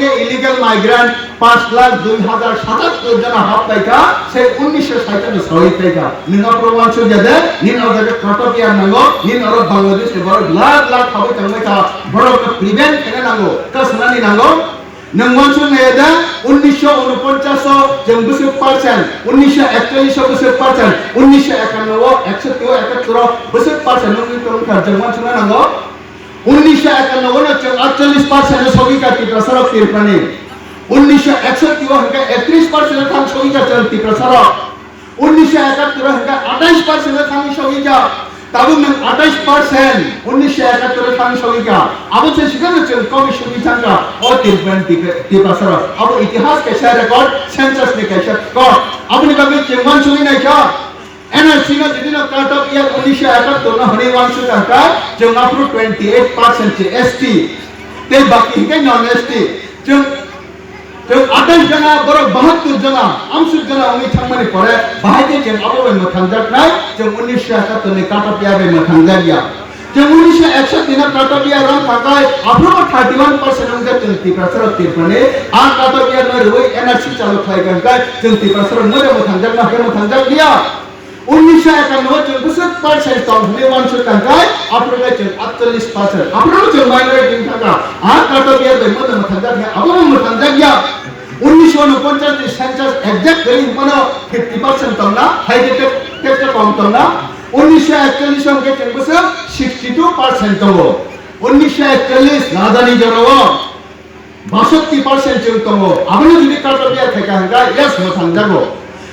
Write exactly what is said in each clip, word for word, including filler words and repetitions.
Illegal migrant pash lakh dui hazar satattor jona hap paikha, se unnisho sait jona sawai paikha. Nwng aphuru uansukya de, nini o jaga cut off year nango, nini oro Bangladesh ni borok lakh lakh habwi tongbaikha, borok no prevent khaina nango, kwswnani nango. Nwng uansuknai de, unnisho unoponchas o chwng bwswk percent, unnisho ekchollish o bwswk percent, unnisho ekanno o, ekshoti o, ekattor o bwswk percent wngwi tongkha, chwng uansukna nango. Unnisho ekanno o no chwng atchollish percent o sogwi kha Tiprasarok Tripurani. Unnisho ekshoti o hwnkhe ektrish percent o thang sogwi kha chwng Tiprasarok. Unnisho ekattor o hwnkhe atais percent o thangwi sogwi kha. Tabuk nwng atais percent unnisho ekattor o thangwi sogwi kha. Abo se sikano chwng komi sogwi thangkha o Tripurani Tipra-, Tiprasarok. Abo itihas kaisa record, census ni kaisa record. Aboni bagwi chwng uansugwi naikha. N R C no jodi no cut off year unnisho ekattor no hwnwi uansuk kha, chwng aphuru twenty eight percent se S T, tei baki hinkhe non S T. Chwng, chwng atais jona, borok bahattor jona, amsuk jona wngwi thangmani pore, bahai khe chwng abo bai mwthangjaknai, chwng unnisho ekattor ni cut off year bai mwthangjakya. Chwng unnisho ekshoti no cut off year wng kha khe, aphuru bo thirty one percent wngkha chwng Tiprasarok Tripurani, a cut off year no rwui N R C chalu khlai kha khe, chwng Tiprasarok no mwthangjakna hwnkhe mwthangjakliya. Unnisho ekanno o chwng bwswk percent tong hwnwi uansuk kha khe, aphuru khe chwng atchollish percent. Aphuru chwng minority wng kha khe, a cut off year bai mwthang mwthangjakya, abo bo mwthangjakya. Unnisho unoponchas ni census exact kwrwi hwnphano fifty percent tongna, hai khe tep, tep tep kom tongna. Unnisho ekchollish hwnkhe chwng bwswk sixty two percent tongo. Unnisho ekchollish rajani jorao basotti percent chwng tongo. Abono jodi cut off year khaikha hwnkha, yes, mwthangjago.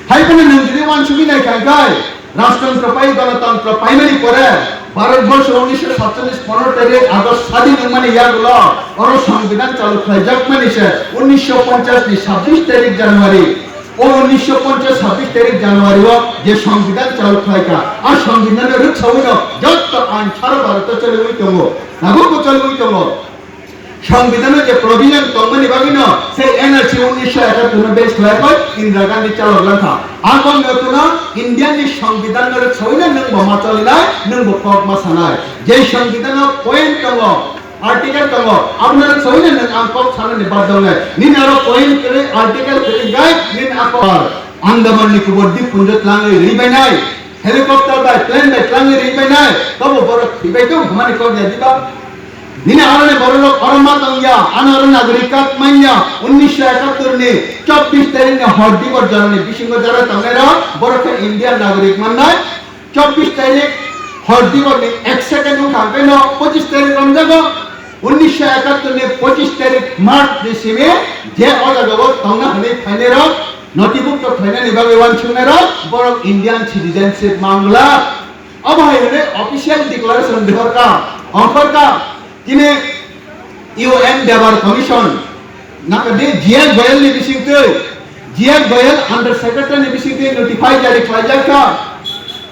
Hai phano nwng jodi uansugwi naikha hwnkhe, rajtantro pai, ganatantro paimani pore, Bharat borsho unnisho satchollish pondro tarik August sadin wngmani yagulo, oro songbidan chalu khlaijakmani se unnisho ponchas ni sabbish tarik January. O unnisho ponchas sabbish tarik January o je songbidan chalu khlaikha, a songbidan no rwksawino jotto ain sara Bharat o choliwi tongo, tabukbo choliwi tongo. Songbidan o je provision tongmani bagwino sei N R C unnisho ekattor no base khlai koi Indira Gandhi chalok langkha. A kok no tono India ni songbidan no rwksawino nwng bo ma cholinai, nwng bo kok ma sanai. Je songbidan o point tongo, article tongo, abono rwksawino nwng ang kok sanani baddho wngnai. Nini aro point kwrwi, article kwrwi hwnkhe nini a kok Andaman Nicobar Dippunjo twlangwi rwi bainai. Helicopter bai, plane bai twlangwi rwi bainai, tobo borok thwibai tong hwnmani kok ya diba? Nini aroni bororok oro ma tongya, ano oro nagorik card manya, unnisho ekattor ni chobbish tarik ni hor dibor jorani bisingo jora tongnairok, borok khe Indian nagorik mannai. Chobbish tarik hor dibor ni ek second wngkha, hwnkhe no pochish tarik romjago. Unnisho ekattor ni pochish tarik March ni simi je o jagao tongna hwnwi phainairok, notibukto khlainani bagwi uansuknairok borok Indian citizenship mangla. Obo hai hwnwi official declaration dihorkha, ongkhorkha, tini U N Debar Commission, naka di G F Goyal ni bisingtwi, G F Goyal under secretary ni bisingtwi notify jari khlaijakha.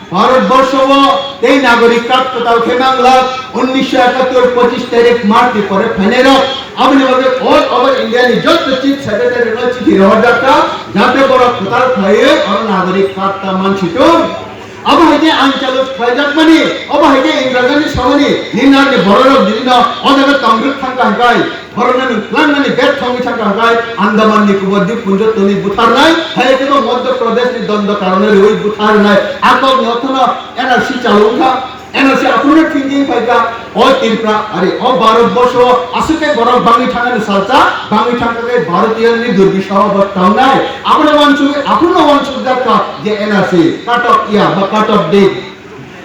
Bharat borsho o tei nagorik card kwtal khe mangla, unnisho ekattor pochish tarik March ni pore phainairok. Aboni bagwi all over India ni joto chief secretary no chithi rohorjakha, jate borok kwtal khlaiwi oro nagorik card ta mansitung. Abo hai khe ain chalu khlaijakmani, abo hai khe Indira Gandhi samani, nini aroni bororok dino o jaga tongrwk thangkha hwnkhe, borokno nwng twlangnani bek thangwi thangkha hwnkhe, Andaman Nicobar Dippunjo twi butharnai, hai khe bo Madhya Pradesh ni Dandakara no rwi butharnai, a kok ni orthono N R C chalu wngkha, N R C aphuru thinking phaikha, o Tripura, are o Bharat borsho aswk khe borok bangwi thangani salsa, bangwi thangkha khe Bharatiyo ni durbisaho bo tangnai, abono uansugwi, aphuru uansukjakha je N R C, cut off year ba cut off date.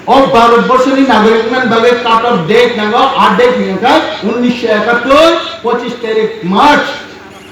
O Bharat borshoni nagorik wngmani bagwi cut off date nango, a date hwnkhe unnisho ekattor, pochish tarik March.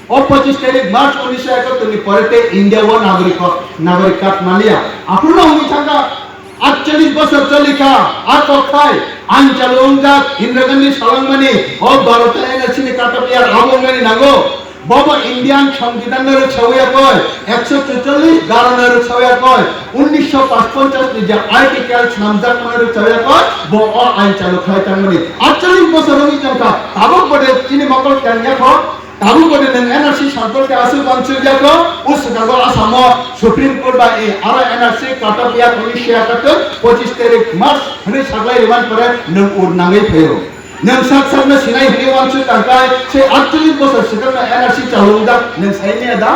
O pochish tarik March unnisho ekattor ni pore tei India o nagorik, nagorik card manliya. Aphuru no wngwi thangkha, atchollish bosor cholikha, a kokthai, ain chalu wngjak, Indira Gandhi salangmani, o Bharat N R C ni cut off year abo wngnani nango. Bobo Indian Songbidan no rwksawi yakoi, ekso chuchollish dhara no rwksawi yakoi, unnisho pachponchas ni je article swnamjakmano rwksawi yakoi, bo o ain chalu khlai tangmani. Atchollish bosor wngwi tongkha, tabuk bo de chini mokol tang yakho, tabuk bo de nwng N R C sampor khe aswk uansuk yakho, o swkango Asamo Supreme Court bai e aro N R C cut off year unnisho ekattor, pochish tarik March hwnwi saklai rwmani pore nwng ur nangwi phaio. Nwng sak sakno sinai hwnwi uansuk tangkha, se aatcholish bosor swkangno N R C chalungjak, nwng sai manya da?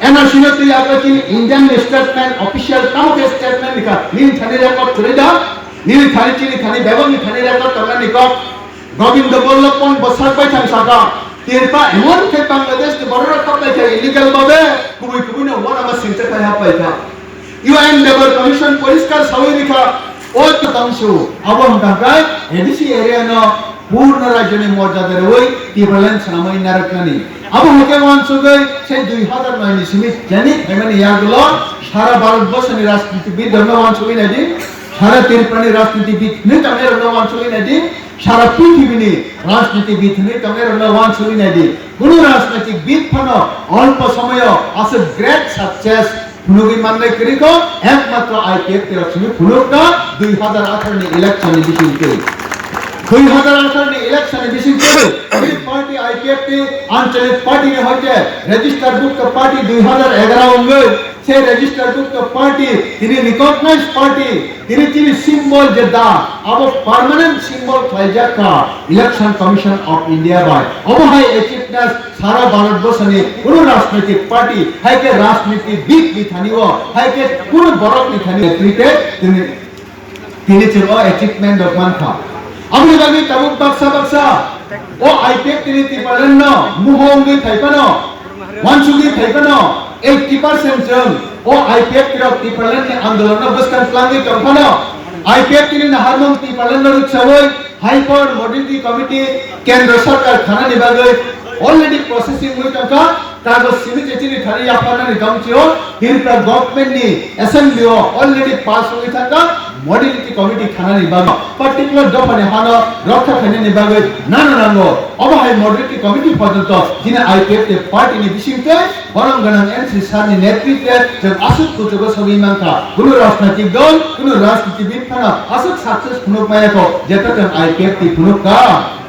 N R C no twi apha chini Indian statement, official tamo khe statement ni kha, nini thani record kwrwi da? Nini thani, chini thani, bebakni thani record tongnani kok. Govindo Ballabh Pant bo sak bai thang saka, Tripura emon khe Bangladesh ni borok rok khapai kha illegal babe, kubui kubui no uanama singcha khai hapai kha. U N Labour Commission poriskar sawi rikha, o tongsu, abo hwnkha khe A D C area no purno rajyoni morjada rwi Tipraland swnamwi narwknani. Abo hwnkhe uansugwi se dui hazar noi ni simi jani phaimani yagulo sara Bharat borsoni rajnitibid rokno uansugwi naidi, sara Tripurani rajnitibid hwnwi tongnairokno uansugwi naidi, sara prithibini rajnitibid hwnwi tongnairokno uansugwi naidi. Kunu rajnitibid phano olpo somoyo aswk great success phunugwi mannai kwrwi kho, ekmatro I P F T rok simi phunukna dui hazar atharo ni election ni bisingtwi. Dui hazar atharo ni election ni bisingtwi, tini party I P F T anchalik party ni hoite register bhukto party dui hazar egaro wngwi, se register bhukto party tini recognized party, tini chini symbol je da, abo permanent symbol khlaijak kha Election Commission of India bai. Obo hai achievement sara Bharat borsoni kunu rajnaitik party, hai khe rajnitibid ni thani o, hai khe kunu borok ni thani o, tini, tini chwng o achievement rok mankha. Aboni bagwi tabuk baksa baksa o I P F T ni Tipraland no muhung wngwi phai phano, uansugwi phai phano, eighty percent chwng o I P F T rok Tipraland ni andolon no bwskang twlangwi tong phano, I P F T ni naharmung Tipraland no rwksawi High Power Modality Committee Kendra Sarkar khanani bagwi already processing wngwi tongkha, kagoj simi je chini thani yapharnani tongchio, Tripura government ni assembly o already pass wngwi thangkha, Modality Committee khanani bagwi particular dophani hano rokha khainani bagwi nana nango. Obo hai Modality Committee porjonto chini I P F T party ni bisingtwi borom gwnang M C sir ni netritwe chwng aswk kuchugo sogwi mankha. Kunu rajnaitik dol, kunu rajnitibid phano aswk success phunuk maya kho, jeta chwng I P F T phunuk kha.